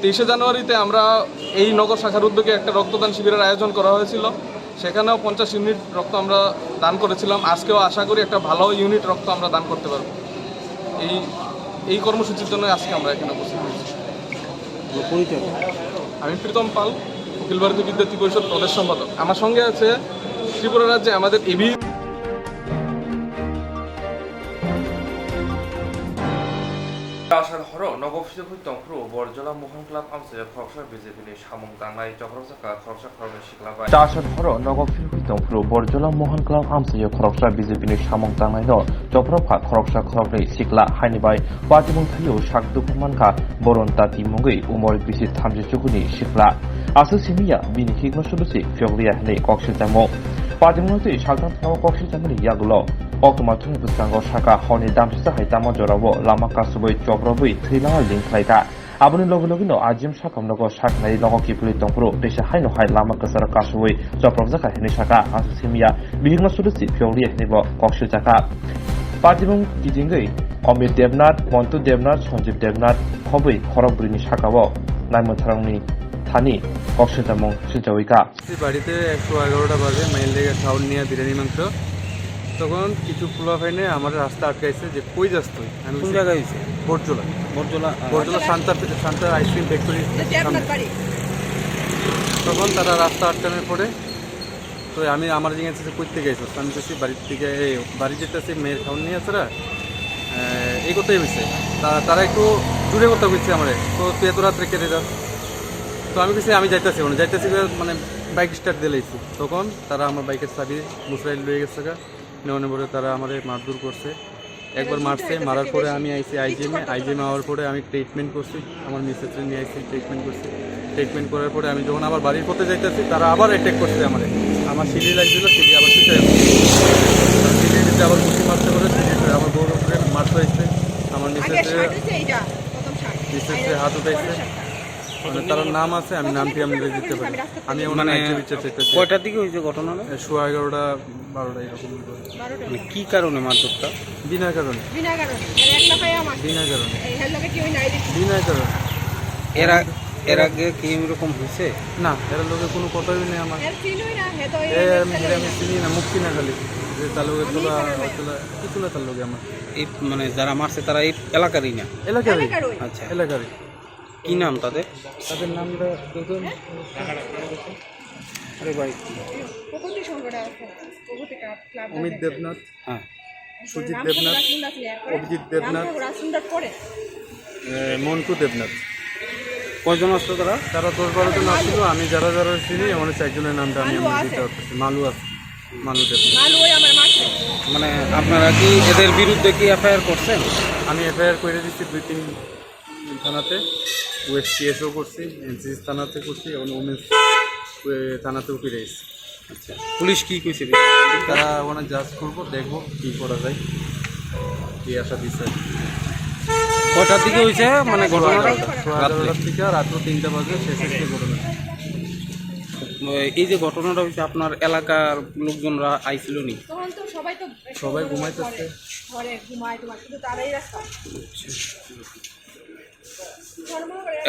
তেইশে জানুয়ারিতে আমরা এই নগর শাখার উদ্যোগে একটা রক্তদান শিবিরের আয়োজন করা হয়েছিল। সেখানেও পঞ্চাশ ইউনিট রক্ত আমরা দান করেছিলাম। আজকেও আশা করি একটা ভালো ইউনিট রক্ত আমরা দান করতে পারব। এই এই কর্মসূচির জন্য আজকে আমরা এখানে উপস্থিত হয়েছি। পরিচয়? আমি প্রীতম পাল, অখিল ভারতীয় বিদ্যার্থী পরিষদ প্রদেশ সম্পাদক। আমার সঙ্গে আছে ত্রিপুরা রাজ্যে আমাদের AB Chasar horo nogo philwi tongphuru Borjola Mohan Club amchai khoroksa BJP ni samung tangnai chopropjak kha khoroksa khoroknwi sikla bai. Chasar horo nogo philwi tongphuru Borjola Mohan Club amchai khoroksa BJP ni samung tangnaino chopropkha khoroksa khoroknwi sikla haini bai patimung thaio sak dukha mankha Boron Tati mungwi umor bisi thamchi chukuni sikla. Aswk simiya bini hikno sulusi phiyokliya hinwi kok silchamo. Patimungno twi sakthang thangao kok silchamani yagulo koktwma thumni bwskango saka horni damsisa hai tamo jorao lama kasubwi choprobwi thwi lama ling khlaikha. Aboni logi logino ajim sakamnogo saknai nogo kiphilwi tongphuru teisa haino hai lama kwcharo kasubwi chopropjakha hinwi saka aswk simiya bihikno sulusi phiyokliya hinwibo kok siljakha. Patimung kitingwi Amit Debnath, Montu Debnath, Sanjib Debnath khobwi khorok bwrwini sakao naimwtharongni thani kok silchamung silchawi kha. বাড়িতে একশো এগারোটা বাজে, মাইল থেকে চাউল নিয়ে বিরিয়ানি মাংস। তখন কিছু পোলা ফাইনে আমার রাস্তা আটকাইছে যে কই যাস তুই? আমি কোন জায়গায় হয়েছে? বটজোলা। বটজোলা, আহ, বটজোলা শান্তা শান্তা আইসক্রিম ফ্যাক্টরি সামনে। তখন তারা রাস্তা আটকানোর পরে তো আমি আমার জিজ্ঞাসা করতে গেছি, আমি গেছি বাড়ির দিকে, এই বাড়ি যেতেছি মেয়ের খাওয়ান নিয়ে আছে না, এই কথাই হয়েছে। তা তারা একটু জুড়ে কথা কইছে আমার, তো তুই এত রাত্রে কেটে যাস? তো আমি কিছু আমি যাইতেছি, মানে যাইতেছি করে মানে বাইক স্টার্ট দিলাইছি। তখন তারা আমার বাইকের চাবি মুসরাইল লয়ে গেছে গা। নেওয়ানোর পরে তারা আমারে মারধর করছে। একবার মারছে, মারার পরে আমি আইছি আইজিএমে। আইজিএমে আওয়ার পরে আমি ট্রিটমেন্ট করছি, আমার মিসেসরে নিয়ে আইছি, ট্রিটমেন্ট করছি। ট্রিটমেন্ট করার পরে আমি যখন আবার বাড়ির পথে যাইতেছি, তারা আবার অ্যাটাক করছে আমারে। আমার সিঁড়ি লাগছিল, সিঁড়ি আবার ছুটে গেছে। সিঁড়ির ভিতরে আবার ঘুষি মারতে করে সিঁড়ির ভিতরে আমার বউর উপরে মারতে হয়েছে। আমার মিসেসরে, মিসেসরে হাত উঠাইছে। মানে তার নাম আছে, আমি নামটি আমি দিতে পারি। আমি আমার মানে রাজ্য বিচার চাইতেছি। কয়টার দিকে হয়েছে ঘটনাটা? এ, সোয়া এগারোটা, বারোটা এরকম। মানে কি কারণে মারধরটা? বিনা কারণে। বিনা কারণে। মানে এক লাফাইয়া মারছে। বিনা কারণে। এই হের লগে কেউ নাই দেখি। বিনা কারণে। এর আ-, এর আগে কি এরকম হয়েছে? না, এর লগে কোনো কথাই নেই আমার। এর চিনই না, হে তো এই এ, আমি, এর আমি চিনি না, মুখ চিনা খালি। যে তার লগে আমি তোলা, চিনি না। তোলা, কিছু না তার লগে আমার। এই মানে যারা মারছে তারা এই এলাকারই না? এলাকারই। এলাকারই। আচ্ছা। এলাকারই। কি নাম তাদের? তাদের নামটা দুজন। আরে ভাই। প্রগতি সংঘটা আছে। প্রগতি ক্লাব, ক্লাব অমিত আছে। দেবনাথ, হ্যাঁ। সুজিত দেবনাথ, অভিজিৎ দেবনাথ, এ, মন্টু দেবনাথ। কয়জন আসলো তারা? তারা দশ বারো জন আসলো। আমি যারা যারা চিনি, আমার চারজনের নামটা আমি মালু আমার আছে। দিতে পারতেছি। মালু আছে, মালু দেবনাথ। মালু ওই আমার মাঠে। মানে আপনারা কি এদের বিরুদ্ধে কি এফআইআর করছেন? আমি এফআইআর করে দিচ্ছি দুই তিন থানাতে, ওয়েস্ট টিএসও করছি, এনসিসি থানাতে করছি, এবং উমেন্স, এ, থানাতেও ফিরে এসেছি। আচ্ছা, পুলিশ কি কইছে? তারা ওখানে জাজ করবো, দেখবো কি করা যায়, কি আশা দিচ্ছে। কয়টার দিকে হয়েছে মানে ঘটনাটা? সোয়া এগারোটার দিকে, রাত্র তিনটা বাজে শেষ হয়েছে ঘটনা। এই যে ঘটনাটা হয়েছে, আপনার এলাকার লোকজনরা আইছিল নি? তখন তো সবাই তো সবাই ঘুমাইতেছে। ঘরে ঘুমায় তোমার, শুধু তারাই রাস্তা।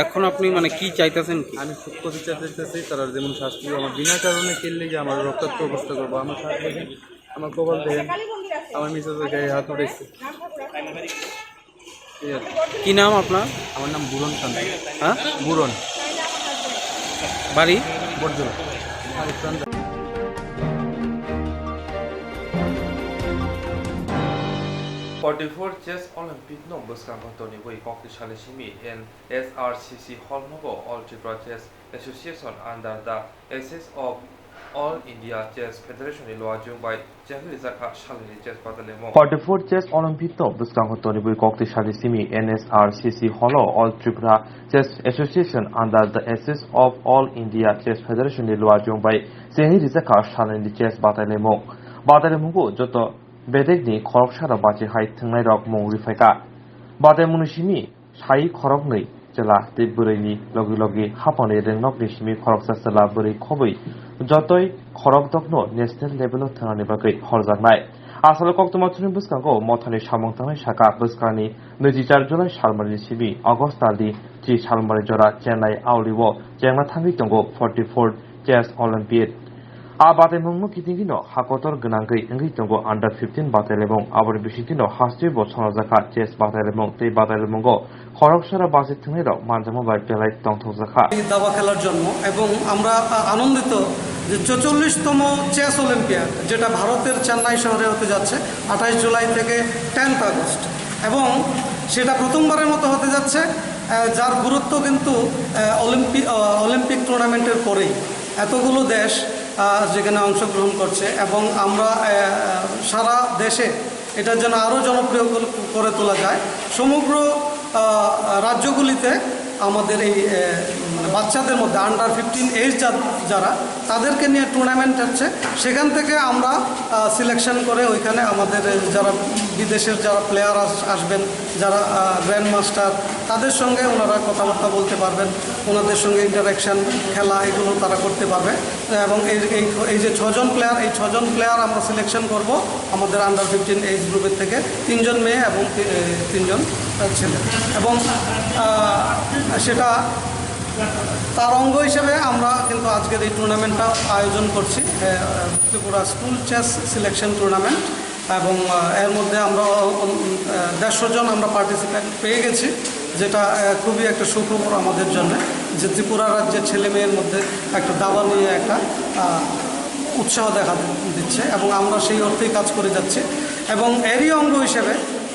এখন আপনি মানে কি চাইতেছেন কি? আমি সত্য বিচার চাইতেছি, তারা যেমন শাস্তি আমার বিনা কারণে কেললে যে আমার রক্তাক্ত অবস্থা করবো, আমার সাথে আমার কপাল দেখেন, আমার মিসেসের গায়ে হাত উঠেছে। ঠিক আছে। কি নাম আপনার? আমার নাম বুরন খান। হ্যাঁ? বুরন। বাড়ি? বটজোড়া। Forty-four Chess Olympic no bwskango tonwi bui kokti sali simi N S R C C hall nogo All Tripura Chess Association under the auspices of All India Chess Federation ni luajwng bai chengwi rijak kha salni chess batalimung. Forty-four Chess Olympic no bwskango tonwi bui kokti sali simi N S R C C hall o All Tripura Chess Association under the auspices of All India Chess Federation ni luajwng bai chengwi rijak kha salni chess batalimung. Batalimungo joto bedekni khoroksarok bachi hai thwngnairok mung rwphaikha. Bataimungni simi sai khoroknwi chwla tei bwrwini logi logi haphangni rwngnokni simi khoroksa chwla bwrwi khobwi jotoi khorokdokno national level-o thwngnani bagwi horjaknai. Asalo koktwma thumni bwskango mothani samung tangnai saka bwskangni nwijichar July salmani simi August talni thri salmani jora Chennai auli-o chengna thangwi tongo forty-four Chess Olympiad. A bataimungno kitingino hakotor gwnangwi wngwi tongo under fifteen batailaimung, aboni bisingtwino hasteo bo songjakha chess batailaimung tei batailaimungo khoroksara bachai thwngnairok manjakma bai belai tongthokjakha. এই দাবা খেলার জন্য এবং আমরা, আ, আনন্দিত যে চৌচল্লিশতম chess olympiad, যেটা ভারতের চেন্নাই শহরে হতে যাচ্ছে আঠাশ জুলাই থেকে টেন্থ আগস্ট, এবং সেটা প্রথমবারের মতো হতে যাচ্ছে, আ, যার গুরুত্ব কিন্তু, আ, অলিম্পি-, আ, অলিম্পিক টুর্নামেন্টের পরেই। এতগুলো দেশ, আহ, যেখানে অংশগ্রহণ করছে এবং আমরা, আহ, সারা দেশে এটা যেন আরও জনপ্রিয় কর-, করে তোলা যায়। সমগ্র, আহ, রাজ্যগুলিতে আমাদের এই, আহ, মানে বাচ্চাদের মধ্যে আন্ডার ফিফটিন এজ যা-, যারা, তাদেরকে নিয়ে টুর্নামেন্ট হচ্ছে। সেখান থেকে আমরা, আহ, সিলেকশন করে ওইখানে আমাদের যারা বিদেশের যারা প্লেয়ার আস-, আসবেন, যারা, আহ, গ্র্যান্ড মাস্টার, তাদের সঙ্গে ওনারা কথাবার্তা বলতে পারবেন, ওনাদের সঙ্গে ইন্টারঅ্যাকশন, খেলা, এগুলো তারা করতে পারবে। এবং এই, এই, এই যে ছজন প্লেয়ার, এই ছজন প্লেয়ার আমরা সিলেকশন করব আমাদের আন্ডার ফিফটিন এজ গ্রুপের থেকে, তিনজন মেয়ে এবং তি-, এ, তিনজন, আহ, ছেলে। এবং, আহ, সেটা তার অঙ্গ হিসেবে আমরা কিন্তু আজকের এই টুর্নামেন্টটা আয়োজন করছি, ah, Tripura school chess selection tournament. এবং, আহ, এর মধ্যে আমরা, উম, আহ, দেড়শো জন আমরা পার্টিসিপেন্ট পেয়ে গেছি, যেটা, আহ, খুবই একটা সুখবর আমাদের জন্য, যে ত্রিপুরা রাজ্যের ছেলে মেয়ের মধ্যে একটা দাবা নিয়ে একটা, আহ, উৎসাহ দেখা দিচ্ছে এবং আমরা সেই অর্থেই কাজ করে যাচ্ছি। এবং এরই অঙ্গ হিসেবে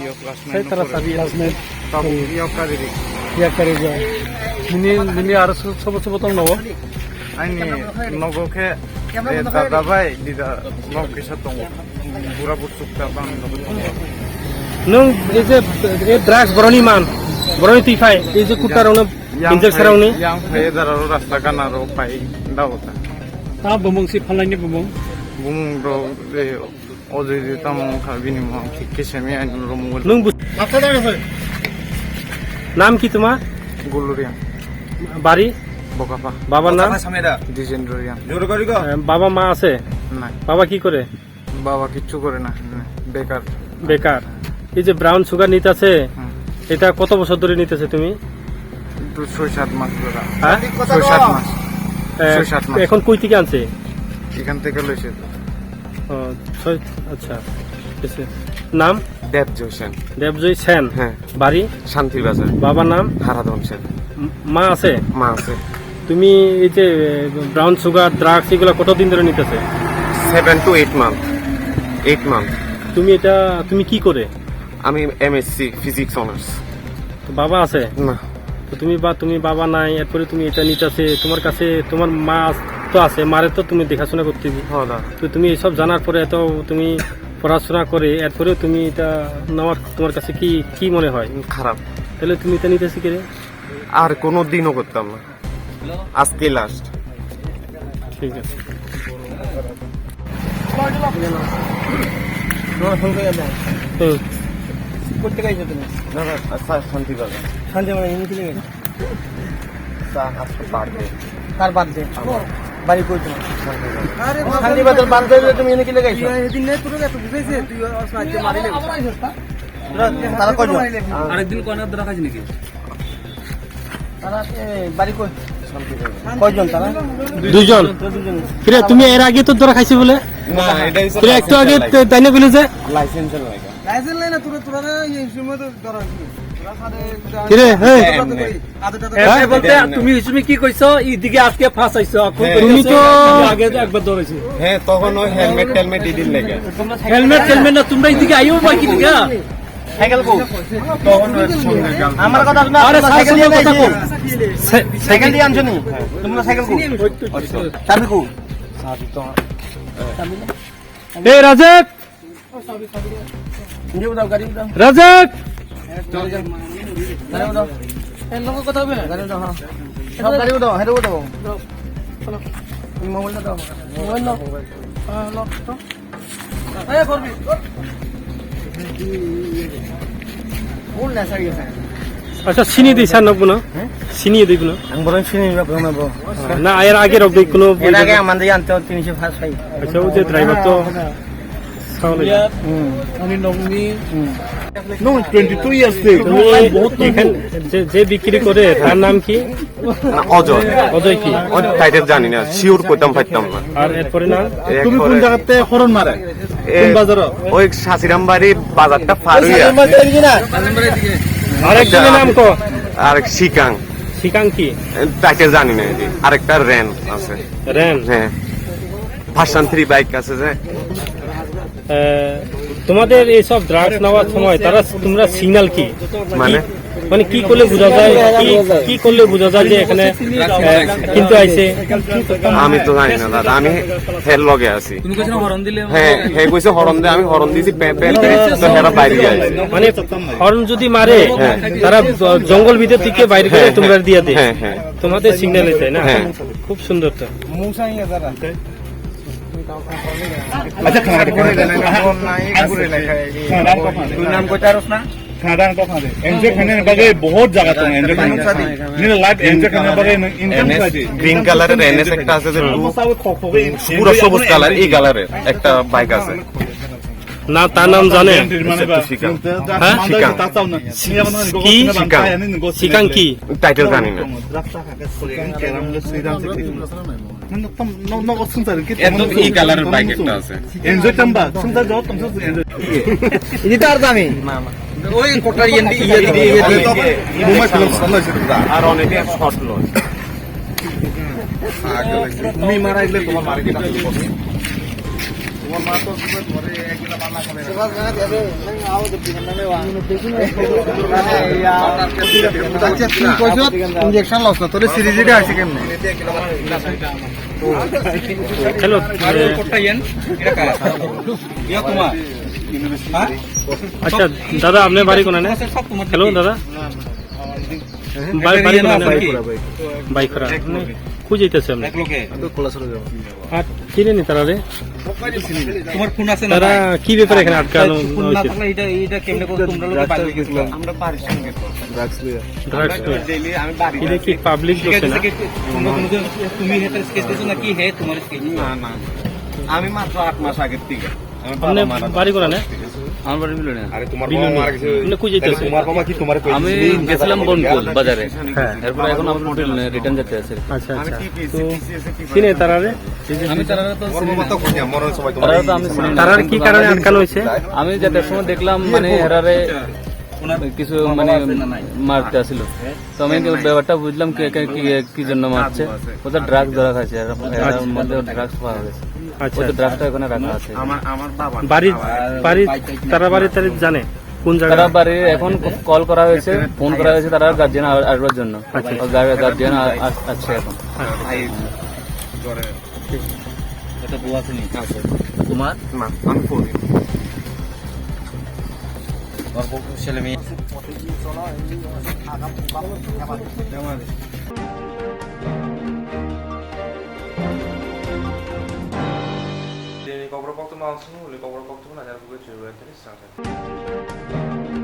Iyo classmate. Sai tara sabi classmate. Tabuk iyo kariri. Iya kariri. Nini, nini aro sobo, sobo tong nogo? Ani nogo khe, eh, dada bai, dida nok kisa tongo. Pura buchuk ta bang nogo tongo. Nung, ei je, ei drugs boroni man, boroni twi phai, ei je kutar ono Yang Injek phai, sarong ni? Yang phai dararo rasta ganaro pai dawota. Ta bumung si phalai ni bumung? Bumung rok, eh, o jodi tamo wngkha bini mung thik khe semi ani room. Nung bus-, Nam ki toma? Guluriang. Bari? Bokapa. Baba nam? Dijendro Riang. Eh, baba ma ase? Nai. Baba ki kore? বাবা কিচ্ছু করে না, এমনি বেকার। বেকার। এই যে brown sugar নিতেছে, হুম। এটা কত বছর ধরে নিতেছে তুমি? তো ছয় সাত মাস ধরে। হ্যাঁ? ছয় সাত মাস। এ, ছয় সাত মাস। এখন কই থেকে আনছে? এখান থেকে লইছে তো। ও, ছয়, আচ্ছা। ঠিক আছে। নাম? দেবজয় সেন। দেবজয় সেন। হ্যাঁ। বাড়ি? শান্তিবাজার। বাবার নাম? হারাধন সেন। ম-, মা আছে? মা আছে। তুমি এই যে, এ, ব্রাউন সুগার, ড্রাগস, এগুলা কতদিন ধরে নিতেছে? Seven to eight month। Eight month। তুমি এটা, তুমি কি করে? আমি এমএসসি ফিজিক্স অনার্স। তো বাবা আছে? না। তো তুমি বা, তুমি বাবা নাই, এরপরে তুমি এটা নিতেছে, তোমার কাছে তোমার মা তো আছে, মারে তো তুমি দেখাশোনা করতে হবে। হ্যাঁ, দা। তো তুমি এইসব জানার পরে এত তুমি পড়াশোনা করে, এরপরেও তুমি এটা নেওয়ার তোমার কাছে কি, কি মনে হয়? খারাপ। তাহলে তুমি এটা নিতেছি কেন? আর কোনো দিনও করতাম না, আজকে লাস্ট। ঠিক আছে। তোমার ফোন করে দেন। হুম। কোথা থেকে আইছো তুমি? না, না, আচ্ছা, শান্তিবাজার। শান্তিবাজার, এমনি কিনে গেছো? তা আজকে বার্থডে। কার বার্থডে? আমার। বাড়ি কই তোমার? শান্তিবাজার। আরে, শান্তিবাজার বার্থডে হলে তুমি এনে কি লেগাইছো? তুই এদিন নেই, তোর এত বুঝাইছে, তুই আজকে মারি লেগে। তারা, তারা কয়জন? আরেকদিন কোন ধরা খাইছে নাকি? তারা, এ, বাড়ি কই? কয়জন তারা? দুইজন। দুইজন। কিরে, তুমি এর আগে তো ধরা খাইছো বলে? না, এটা হচ্ছে কিরে, একটু আগে লাইসেন্স তো তাই না বলে যে? লাইসেন্সের লাগে। লাইসেন্স নাই না, তোরা, তোরা না, এই সময় তো ধরা হয়েছিল। তোরা সাথে কিরে, এই। আদর টাদর হ্যাঁ? এ বলতে তুমি, তুমি কি কইছো? এইদিকে আজকে ফাঁস আইছো, এখন হ্যাঁ। কইছো তুমি তো আগে একবার ধরেছি। হ্যাঁ, তখন ওই হেলমেট টেলমেট ইদিন লেগে। হেলমেট টেলমেট না, তোমরা এইদিকে আইও বা কি লিগা? সাইকেল কো? তখন ওই সঙ্গে গেল। আমার কথা শুনো, আরে তোমরা সাইকেল সাইকেল নিয়ে কথা আইছো? কো? সা-, সাইকেল দিয়ে আনছো নি? তোমরা সাইকেল কো? চাবি কো? চাবি তো। এ রাজেক! গাড়ি উঠাও, গাড়ি উঠাও। রাজেক! গাড়ি উঠাও। এর লোক কথা হবে না? গাড়ি উঠাও, হ্যাঁ। সব গাড়ি উঠাও, হেঁটে উঠাও। চলো। এই মোবাইলটা দাও। মোবাইল দাও। হ্যাঁ, লক তো। এই করবি। কোন নেশা গেছে? আচ্ছা, চিনি দিই স্যার, নব্বই না? হ্যাঁ? চিনি দিই কোনো? আমি বরং চিনি দিই, আপনার নেবো। না, এর আগে রক দিই কোনো এর আগে আমাদের আনতে তিনশো পাঁচ ভাই। আচ্ছা, ওই যে ড্রাইভার তো সামনে। হুম। উনি নবমী। হুম। No, twenty two years থেকে। তুমি এখান যে, যে বিক্রি করে, তার নাম কি? না, অজয়। অজয় কি? ওর টাইটেল জানি না, শিওর করতাম পারতাম না। আর এরপরে নাম? তুমি কোন এরপরে জায়গাতে হরন মারে? এ, কোন বাজারো? ওই শাসিরামবাড়ি বাজারটা পার হইয়া। আরেকজনের নাম কো? আর শিকাং। শিকাং কি? এ, তাকে জানি না, এই যে আরেকটা রেন আছে। রেন? হ্যাঁ। ভার্সন থ্রি বাইক আছে যে। এ, তোমাদের এই সব ড্রাগস নেওয়ার সময় তারা, তোমরা সিগন্যাল কি? মানে? মানে কি করলে বোঝা যায়, কি, কি করলে বোঝা যায় যে এখানে, এ, কিন্তু আইছে? আমি তো জানি না দাদা, আমি হের লগে আছি। তুমি কইছো না হরন দিলে? হ্যাঁ, হে কইছে হরন দে, আমি হরন দিছি, প্যাঁ, প্যাঁ, প্যাঁ, তো হেরা বাইরে আইছে। মানে হরন যদি মারে, হ্যাঁ। তারা জ-, জঙ্গল ভিতর থেকে বাইরে করে হ্যাঁ, তোমরা হ্যাঁ, দিয়ে দে। হ্যাঁ, হ্যাঁ। তোমাদের সিগন্যালে দেয় না? হ্যাঁ। খুব সুন্দর তো। আচ্ছা, খানা খাটে, খানা খাটে। দুই নাম কইতে পারোস না? খানা খাটে, খানা খাটে। এনজয় খানে বাগে বহুত জায়গা তো, এনজয় খানে। নিলে লাইফ এনজয় খানে বাগে ইনকাম এনএস, খাইছে। গ্রিন কালারের এনএস একটা আছে যে, পুরা সবুজ কালার, এই কালারের একটা বাইক আছে। না, তার নাম জানে? হ্যাঁ? শিকাং। কি? শিকাং। শিকাং কি? টাইটেল জানি না। একদম ই কালারের বাইক একটা আছে। এনজয় তাম্বা, সংসার যাও, তুমি এনজয়। এটা তো আর দামি। ওই কোটার ইয়ে দিয়ে, ইয়ে দিয়ে, ইয়ে দিয়ে। আর অনেকে শর্ট লয়। তুমি মারা গেলে তোমার মারা গেলে তোমার মা তো তোমার এক গিলা বান্না খাবে না। আচ্ছা, তুই কইছ ইনজেকশন লস না, তোর সিরিজ এটা আছে কেমনে? হ্যালো। আচ্ছা, দাদা, আপনার বাড়ি কোন? হ্যালো, দাদা। বাড়ি, বাড়ি কোথায়? বাইখরা, বাইখরা। বাইখরা। এক লোকে। খুঁজে দিতেছে আমরা। এক লোকে। আমি তো খোলাসরা যাবো। আর চিনে নি তারা রে? তোমার ফোন আছে না তারা ভাই? কি ব্যাপারে এখানে আটকানো তাই ফোন না হয়েছে? থাকলে এটা, এটা কেমনে করে তোমরা লোকে বাইরে গেছিলা? আমরা বাড়ির সঙ্গে তো। ড্রাগস লিয়া। ড্রাগস আমরা তো। ডেইলি আমি বাড়িতে এটা কি আছি। পাবলিক ঠিক আছে, বলছে না? ঠিক আছে, তোমরা কোনো, তুমি হেতার কেস দিছো নাকি হে তোমার কেস? না, না। আমি মাত্র আট মাস আগের থেকে। আমার বাবা আপনি মারা বাড়ি কোথায়? ঠিক আছে। আমার বাড়ি বিলুনিয়া। আরে তোমার বাবা মারা গেছে। আপনি কই যাইতেছেন? তাহলে তোমার বাবা কি তোমার কই আমি দিয়েছিল? গেছিলাম বনকুল বাজারে। হ্যাঁ। এরপরে এখন আমার বিলুনিয়া রিটার্ন যেতে আছে। আচ্ছা, আচ্ছা। তো চিনে তারা রে? আমি তারা তো চিনি না। তারা তো আমি চিনি না। তারার কি কারণে আটকানো হয়েছে? আমি যাতে সময় দেখলাম, মানে, এরারে কিছু, মানে, মারতে আসিল। তো আমি কিন্তু ব্যাপারটা বুঝলাম কি, কি, কি, কি জন্য মারছে। ও তো ড্রাগস ধরা খাইছে, এরা, এরার মধ্যে ড্রাগস পাওয়া গেছে। আচ্ছা, ও তো আচ্ছা। ড্রাগসটা ওখানে রাখা আছে। আমার, আমার বাবা। বাড়ির, বাড়ির, তারা বাড়ি তারা জানে? কোন জায়গা? তারা বাড়ি এখন কল করা হয়েছে, ফোন করা হয়েছে, তারা গার্জিয়ান আ-, আসবার জন্য। আচ্ছা। ও গার-, গার্জিয়ান আ-, আস-, আসছে এখন। আচ্ছা। ভাই, ঘরে। ঠিক। এটা বউ আসেনি? আছে। তোমার? না, আমি ফোন। ওর বউ, ছেলে মেয়ে। Tini kokborok koktwma ang swngo, hwnwi kokborok koktwma nai jak rwgwi chwrwi tini swrang thani.